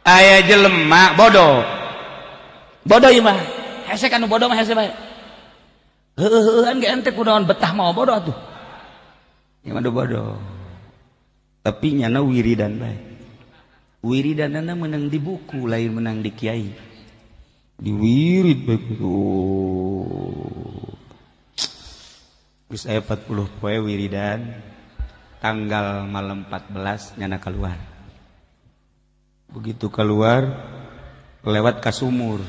Aya jelema bodoh. Bodoh ieu mah. Hese kanu bodoh mah hese bae. Heueuh-heueuhan ge ente kunaon betah mau bodoh atuh. Ieu mah bodoh. Tapi nyana wiridan bae. Wiridanana menang di buku lain menang di kiai. Diwirid bae kitu. Geus aya 40 poe wiridan. Tanggal malam 14 nyana keluar. Begitu keluar lewat ka sumur.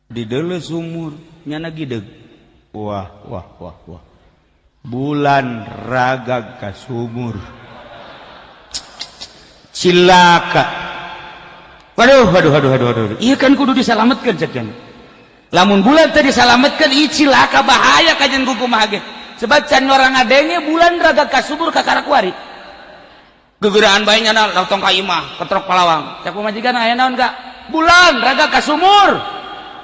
Di deuleu sumur nyana gideg. Wah wah wah wah. Bulan ragag ka sumur. Cilaka. Waduh waduh waduh waduh waduh. Ieu kan kudu disalametkeun cek cenah. Lamun bulan teh disalametkeun ieu cilaka bahaya kajen kumaha ge. Sebab can orang ngadenge bulan ragag ka sumur ka karakuari. Gegeraan bae nyana langsung ka imah, ketrok palawang. Cek pamajikan aya naon ka? Bulan ragag ka sumur.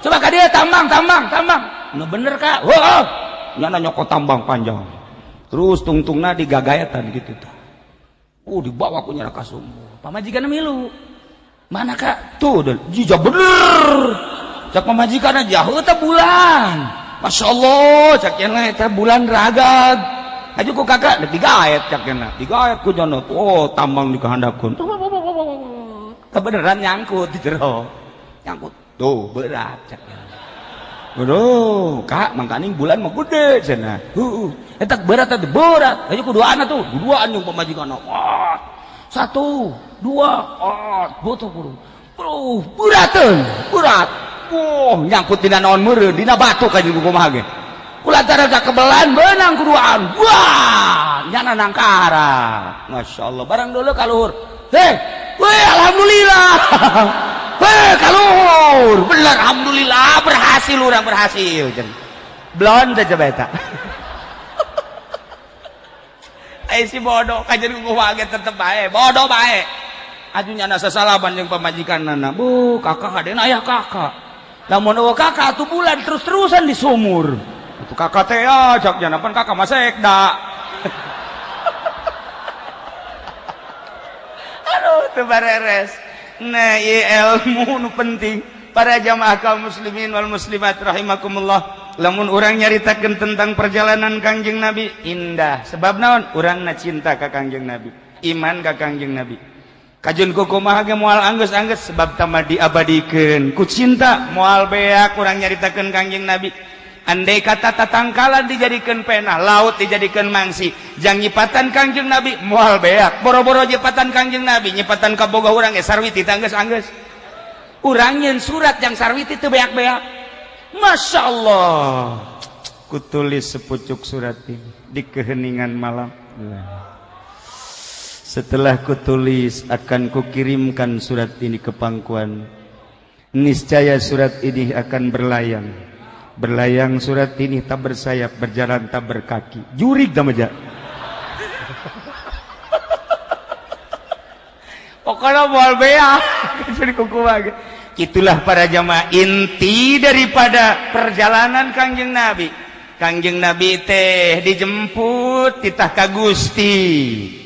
Coba ka dieu tambang tambang tambang. Nu bener ka? Heuh. Nyana nyokot tambang panjang. Terus tungtungna digagaetan kitu tah. Dibawa ku nyana ka sumur. Pamajikan milu. Mana ka? Tuh jija bener. Cek pamajikan aja heuh teh bulan. Masya Allah, cak cenah eta bulan ragag. Aju ku kakak digaet cak cenah. Digaet ku nyana. Oh, tambang dikahandapkeun. Kebeneran nyangkut di jero. Nyangkut. Tuh, berat cak cenah. Aduh, kak, mangkaning bulan mah gede cenah. Heueuh. Eta berat eta berat. Aju ku duaan atuh, duaan jeung pamajikan. Wah. 1 2 oh, butuh kudu. Bro, berateun, berat. Oh, nyangkut dina naon meureun, dina batu ka jeung kumaha ge. Kulantaran kakebelan beunang kuduaan. Wah, nyana nangkara. Masya Allah, barang dulu ka luhur. Heh, weh alhamdulillah. Heh, ka luhur. Bener alhamdulillah berhasil urang berhasil. Blon teh coba eta. Ai si bodoh ka jeung kumaha ge tetep bae, bodoh bae. Atuh nyana sasalaman jeung pamajikanna. Bu, kakak hadena aya kakak. Lamun eueuh kakak atuh bulan terus-terusan di sumur. Atuh kakak teh ya cak jana pan kakak mah sekda. Aduh teu bareres. Nah, ieu ilmu nu penting para jamaah kaum muslimin wal muslimat rahimakumullah. Lamun urang nyaritakeun tentang perjalanan Kangjeng Nabi indah. Sebab naon? Urangna cinta ka Kangjeng Nabi, iman ka Kangjeng Nabi. Kajeun kumaha ge moal anggeus-anggeus sebab tama diabadikeun ku cinta moal beak urang nyaritakeun Kangjeng Nabi. Andai kata tatangkalan dijadikeun pena, laut dijadikeun mangsi, jang nyipatan Kangjeng Nabi moal beak. Boro-boro nyipatan Kangjeng Nabi, nyipatan kaboga urang ge sarwiti teh anggeus-anggeus. Urang nyeun surat jang sarwiti teu beak-beak. Masya Allah. Kutulis sepucuk surat ini di keheningan malam. Setelah kutulis akan kukirimkan surat ini ke pangkuan. Niscaya surat ini akan berlayang. Berlayang surat ini tak bersayap, berjalan tak berkaki. Jurig tamaja. Pokoknya moal beak. Itulah para jamaah inti daripada perjalanan Kangjeng Nabi. Kangjeng Nabi teh dijemput titah ka Gusti.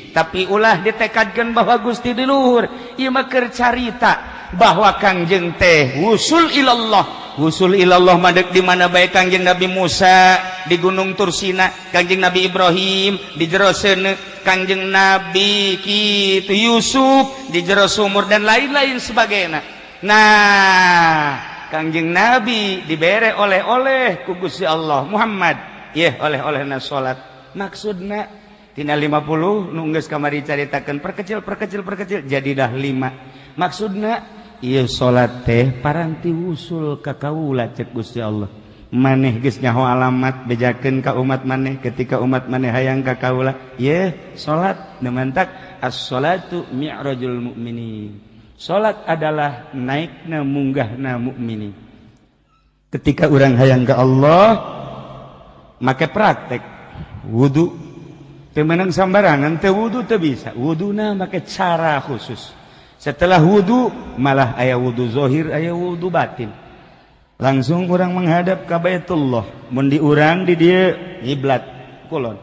Tapi ulah ditekadkan bahwa Gusti di luhur. Ieu mah keur carita bahwa Kangjeng teh wusul ilallah. Wusul ilallah madeg di mana bae Kangjeng Nabi Musa di Gunung Tursina, Kangjeng Nabi Ibrahim di jero seuneu, Kangjeng Nabi kitu Yusuf di jero sumur dan lain-lain sebagainya. Nah, Kangjeng Nabi dibere oleh-oleh ku Gusti Allah Muhammad. Yeh oleh-olehna salat. Maksudna tina 50 nu geus kamari caritakeun perkecil perkecil perkecil jadi dah 5. Maksudna ieu salat teh paranti wusul ka kaula cek Gusti Allah. Maneh geus nyaho alamat bejakeun ka umat maneh ketika umat maneh hayang ka kaula. Yeh salat nu mantak as-salatu mi'rajul mukminin. Salat adalah naikna munggahna mukminin. Ketika urang hayang ka Allah make praktek wudu. Teu meunang sambarangan teu wudu teu bisa. Wuduna make cara khusus. Setelah wudu malah aya wudu zahir aya wudu batin. Langsung urang menghadap ka Baitullah. Mun di urang di dieu ngiblat kulon.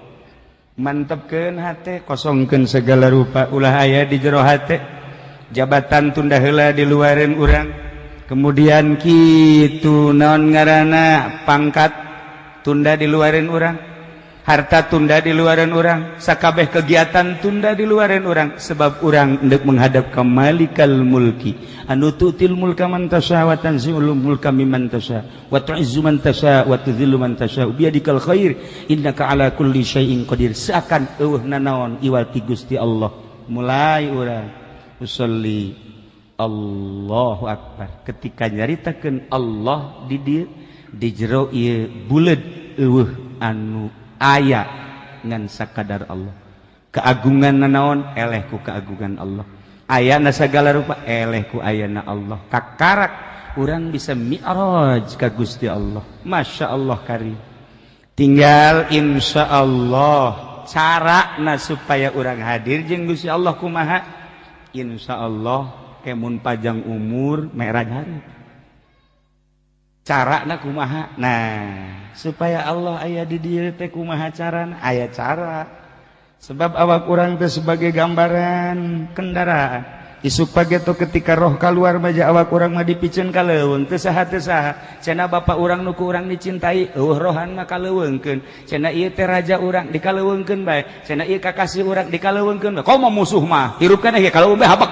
Mantepkeun hate, kosongkeun segala rupa ulah aya di jero hate. Jabatan tunda heula diluareun urang. Kemudian kitu naon ngaranna pangkat tunda diluareun urang. Harta tunda di luaran urang, sakabeh kegiatan tunda di luaran urang, sebab urang hendak menghadap ke Malikal Mulki anu tu'til mulka man tasya wa tanzi'ul mulka mimman tasya wa tu'izzu man tasya wa tudhillu man tasya biyadikal khair innaka ala kulli syai'in qadir. Seakan eueuh nanaon iwal ti Gusti Allah. Mulai urang usolli Allahu akbar. Ketika nyaritakeun Allah di dieu di jero ieu buleud eueuh anu aya ngan sakadar Allah. Keagungan nanaon eleh ku keagungan Allah. Ayana sagala rupa eleh ku ayana Allah. Kakarak urang bisa mi'raj ka Gusti Allah. Masya Allah karim. Tinggal insya Allah carana supaya urang hadir jeung Gusti Allah kumaha? Insya Allah kemun panjang umur mi'raj hari. Carana kumaha? Nah, supaya Allah aya di dieu teh kumaha carana? Aya cara. Sebab awak urang teh sebagai gambaran kendaraan. Isuk pageto ketika roh keluar maja awak urang mah dipiceun ka leuweung teu saha teu saha. Cenah bapak urang nu ku urang dicintai, eueuh rohan mah kaleuweungkeun. Cenah ieu teh raja urang dikaleuweungkeun bae. Cenah ieu kakasih urang dikaleuweungkeun bae. Komo musuh mah hirup kana ge kaleuweung bae habek.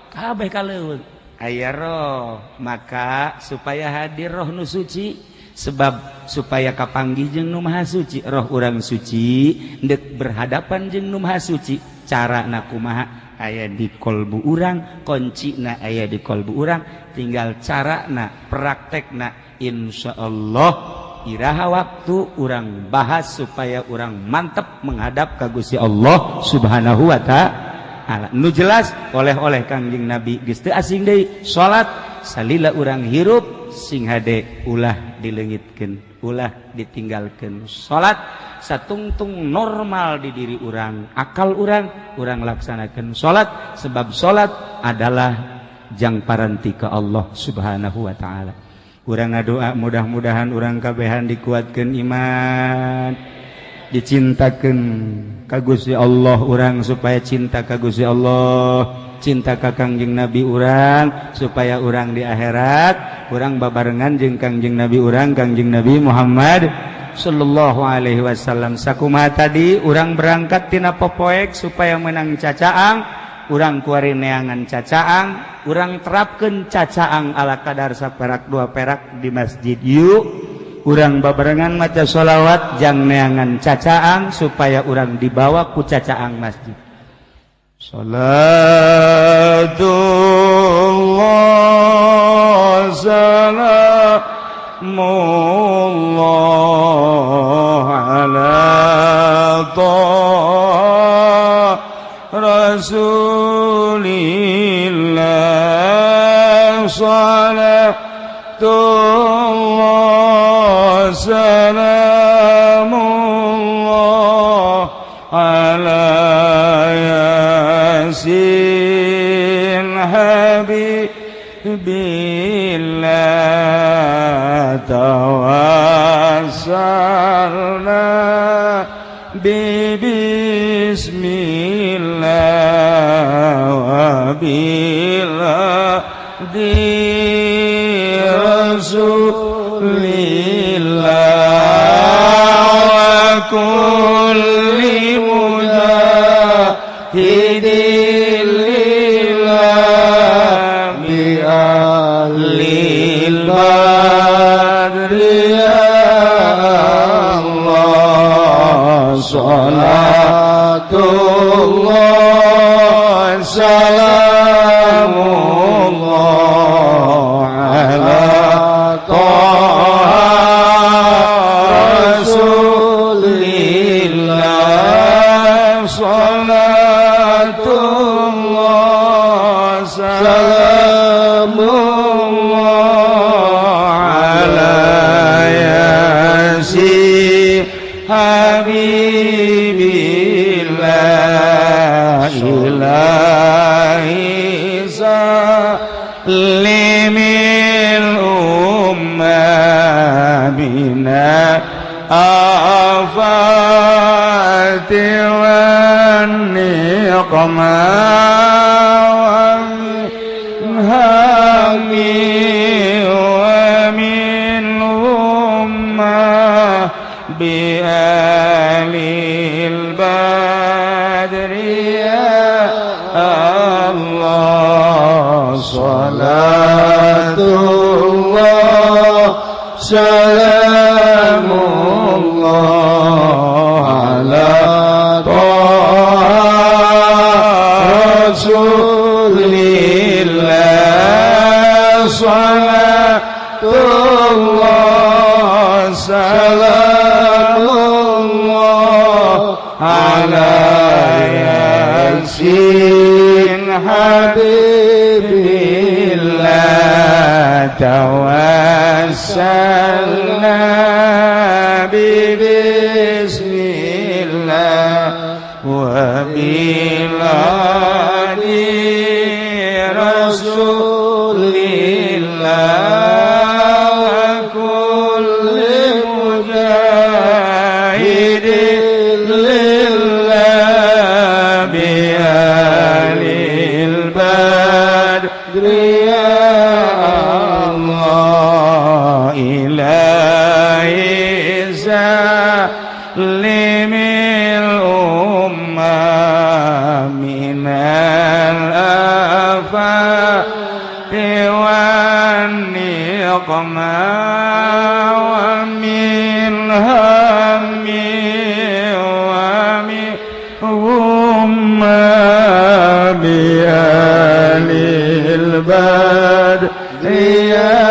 Kabeh kaleuweung. Aya roh, maka supaya hadir roh nu suci, sebab supaya kapanggih jeung nu maha suci, roh urang suci ndek berhadapan jeung nu maha suci, carana kumaha aya di kolbu urang, kuncina aya di kolbu urang, tinggal carana praktekna. Insyaallah iraha waktu urang bahas supaya urang mantep menghadap ka Gusti Allah Subhanahu wa ta'ala. Nu jelas oleh-oleh Kangjeng Nabi geus teu asing deui salat salila urang hirup sing hade ulah dileungitkeun, ulah ditinggalkeun. Salat satungtung normal di diri urang, akal urang, urang laksanakeun salat sebab salat adalah jang paranti ka Allah Subhanahu wa taala. Urang ngadoa mudah-mudahan urang kabehan dikuatkeun iman, dicintakeun ka Gusti Allah urang supaya cinta ka Gusti Allah, cinta ka Kangjeng Nabi urang supaya urang di akhirat urang babarengan jeung Kangjeng Nabi urang, Kangjeng Nabi Muhammad sallallahu alaihi wasallam. Sakumaha tadi urang berangkat tina popoek supaya menang cacaang, urang kuari neangan cacaang, urang terapkeun cacaang ala kadar saperak dua perak di masjid. Yuk urang babarengan maca sholawat jang neangan cacaang supaya urang dibawa ku cacaang masjid. Salatullah salamullah ala taha rasulillah. Salatullah salamullah ala yasin habibillah. Tawassalna bibismillah wa billah di rasulillah wa kulli mujahidin lillah bi ahlil badri ya Allah. Salatullah salamullah ala taha rasulillah. Salatullah salamullah ala yasin habibillah. Ilahi salimil ummah bina afati wan niqmah. ومن غمة بآل البدر يا الله صلاة الله سلام الله على طه رسول الله صلاة الله سلام الله على ياسين حبيب الله توسلنا ببسم الله وبالهدي رسول الله وكل مجاهد لله بآل البدر يا الله إلهي سلم الأمة من الآفات والنقمة ومن هم ومن غمة بآل البدر يا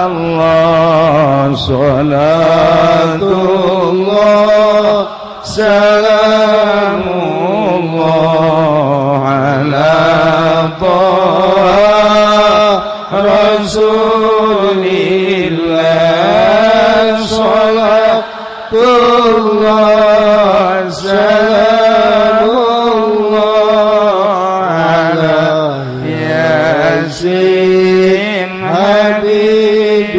الله صلاة الله سلام الله على طه رسول الله صلاة الله سلام الله على ياسين حبيب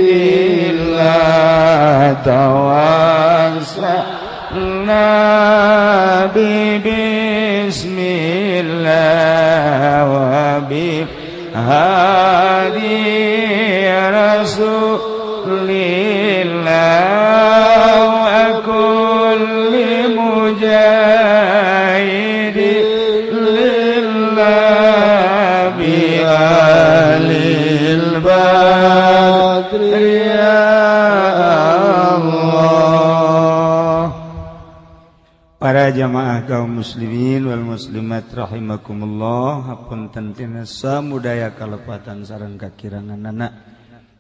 الله توسلنا ببسم الله وبهادي رسول الله وكل مجاهد لله بآل البدر يا الله. Para jamaah kaum muslimin wal muslimat rahimakumullah, hapunten tina samudaya kalepatan sareng kakiranganana,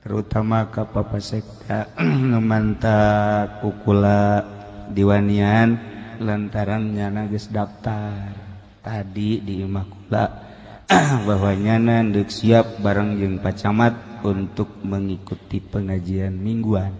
terutama ka Papa Sekda nu mantap kukula diwanian lantaran nyana geus daftar tadi di imah kula bahwa nyana deuk siap bareng jeung Pak Camat untuk mengikuti pengajian mingguan.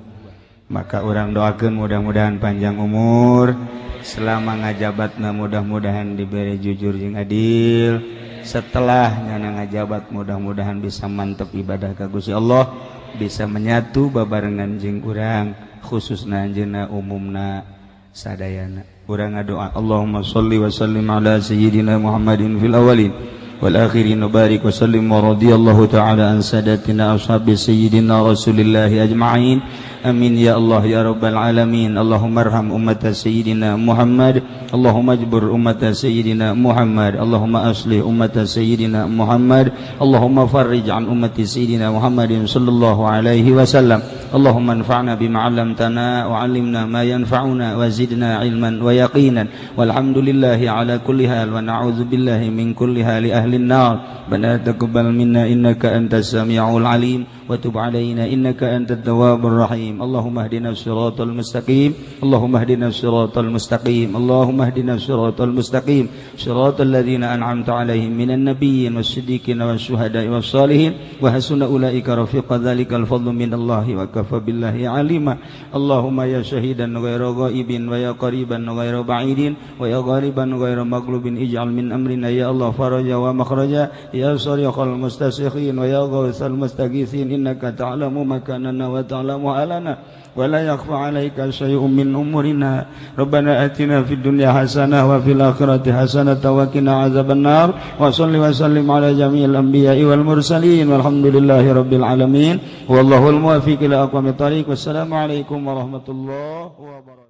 Maka orang doakeun mudah-mudahan panjang umur, selama ngajabatna mudah-mudahan diberi jujur jeung adil, setelah nyana ngajabat mudah-mudahan bisa mantep ibadah ka Gusti Allah, bisa menyatu babarengan jeung urang khususna anjeunna umumna sadayana. Urang ngadoa Allahumma sholli wa sallim ala sayyidina Muhammadin fil awwalin wal akhirin wa barik wa sallim wa radiyallahu ta'ala an sadatina ashabi sayyidina Rasulillahi ajma'in. Amin ya Allah ya Rabbal alamin. Allahumma arham ummata sayyidina Muhammad, Allahumma ajbur ummata sayyidina Muhammad, Allahumma aslih ummata sayyidina Muhammad, Allahumma farrij an ummati sayyidina Muhammadin sallallahu alaihi wasallam. Allahumma anfa'na bima 'allamtana wa 'allimna ma yanfa'una wa zidna ilman wa yaqinan. Walhamdulillahi ala kulli hal wa na'udzu billahi min kulli hali ahli an-nar. Bana taqabbal minna innaka antas samiul alim wa tub alaina innaka antat tawwabur rahim. Allahumma ihdina siratal mustaqim, Allahumma ihdina siratal mustaqim, Allahumma ihdina siratal mustaqim, siratal ladzina an'amta alaihim minan nabiyyin was-siddiqin wasyuhada'i was-salihin wa hasuna ulaika rafiqa. Dzalikal fadlu minallahi wa kafa billahi alima. Allahumma ya syahidan ghaira ghaibin wa ya qariban ghaira ba'idin wa ya ghaliban ghaira maghlubin, ij'al min amrina ya Allah faraja wa makhraja, ya sariqal mustasikhin wa ya ghawsal mustaghithin, Innaka ta'lamu makanana wa ta'lamu alana wa la yakhfa 'alaika syai'un min umurina. Rabbana atina fid dunya hasanah wa fil akhirati hasanah wa qina azabannar. Wa salli wa sallim ala jami'il anbiya'i wal mursalin walhamdulillahi rabbil alamin. Wallahul muwaffiq ila aqwamit thariq. Wassalamu alaikum warahmatullahi wabarakatuh.